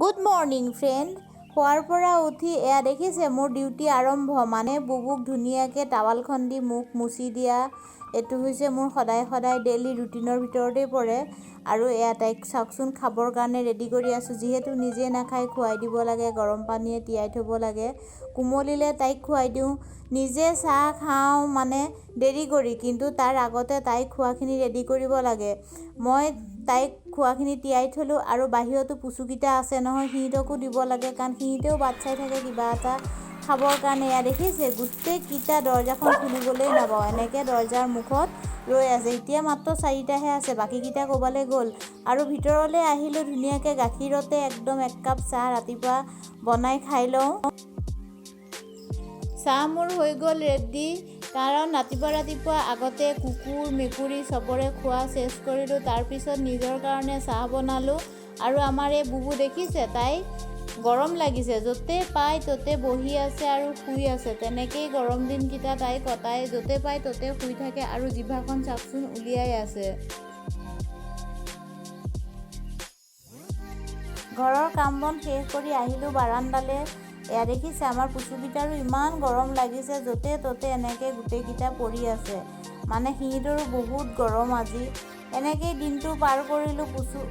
Good morning friend. শোৱাৰ পৰা উঠি এয়া দেখিছে, মোৰ ডিউটি আৰম্ভ। মানে বুবুক ধুনীয়াকৈ টাৱালখন দি মুখ মুচি দিয়া, এইটো হৈছে মোৰ সদায় সদায় ডেইলি ৰুটিনৰ ভিতৰতেই পৰে। আৰু এয়া তাইক চাওকচোন, খাবৰ কাৰণে ৰেডি কৰি আছোঁ। যিহেতু নিজে নাখাই, খুৱাই দিব লাগে, গৰম পানীয়ে তিয়াই থ'ব লাগে, কোমলিলে তাইক খুৱাই দিওঁ। নিজে চাহ খাওঁ মানে দেৰি কৰি, কিন্তু তাৰ আগতে তাইক খোৱাখিনি ৰেডি কৰিব লাগে। মই তাইক খোৱাখিনি তিয়াই থ'লোঁ আৰু বাহিৰতো পুচুকেইটা আছে নহয়, সিহঁতকো দিব লাগে, কাৰণ সিহঁতেও বাট চাই থাকে কিবা এটা খাবৰ কাৰণে। এয়া দেখিছে, গোটেইকেইটা দৰ্জাখন খুলিবলৈই নাপাওঁ, এনেকৈ দৰ্জাৰ মুখত ৰৈ আছে। এতিয়া মাত্ৰ চাৰিটাহে আছে, বাকীকেইটা ক'ৰবালৈ গ'ল। আৰু ভিতৰলৈ আহিলোঁ, ধুনীয়াকৈ গাখীৰতে একদম এক কাপ চাহ ৰাতিপুৱা বনাই খাই লওঁ। চাহ মোৰ হৈ গ'ল ৰেডি, কাৰণ ৰাতিপুৱা ৰাতিপুৱা আগতে কুকুৰ মেকুৰী চবৰে খোৱা চেচ কৰিলোঁ, তাৰপিছত নিজৰ কাৰণে চাহ বনালোঁ। আৰু আমাৰ এই বুবু দেখিছে, তাই গৰম লাগিছে, য'তে পায় ত'তে বহি আছে আৰু শুই আছে। তেনেকেই গৰম দিনকেইটা তাই কটাই, য'তে পায় ত'তে শুই থাকে আৰু জিভাখন চাওকচোন উলিয়াই আছে। ঘৰৰ কাম বন শেষ কৰি আহিলোঁ বাৰাণ্ডালৈ। এয়া দেখিছে, আমাৰ পুচুকেইটাৰো ইমান গৰম লাগিছে, য'তে ত'তে এনেকৈ গোটেইকেইটা পৰি আছে। মানে সিহঁতৰো বহুত গৰম আজি। এনেকেই দিনটো পাৰ কৰিলোঁ, পুচু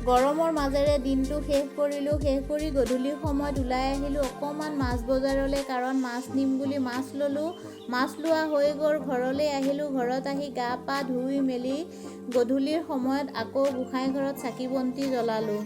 গৰমৰ মাজেৰে দিনটো শেষ কৰিলোঁ। শেষ কৰি গধূলি সময়ত ওলাই আহিলোঁ অকণমান মাছ বজাৰলৈ, কাৰণ মাছ নিম বুলি মাছ ল'লোঁ। মাছ লোৱা হৈ গ'ল, ঘৰলৈ আহিলোঁ। ঘৰত আহি গা পা ধুই মেলি গধূলিৰ সময়ত আকৌ গোঁসাই ঘৰত চাকি বন্তি জ্বলালোঁ।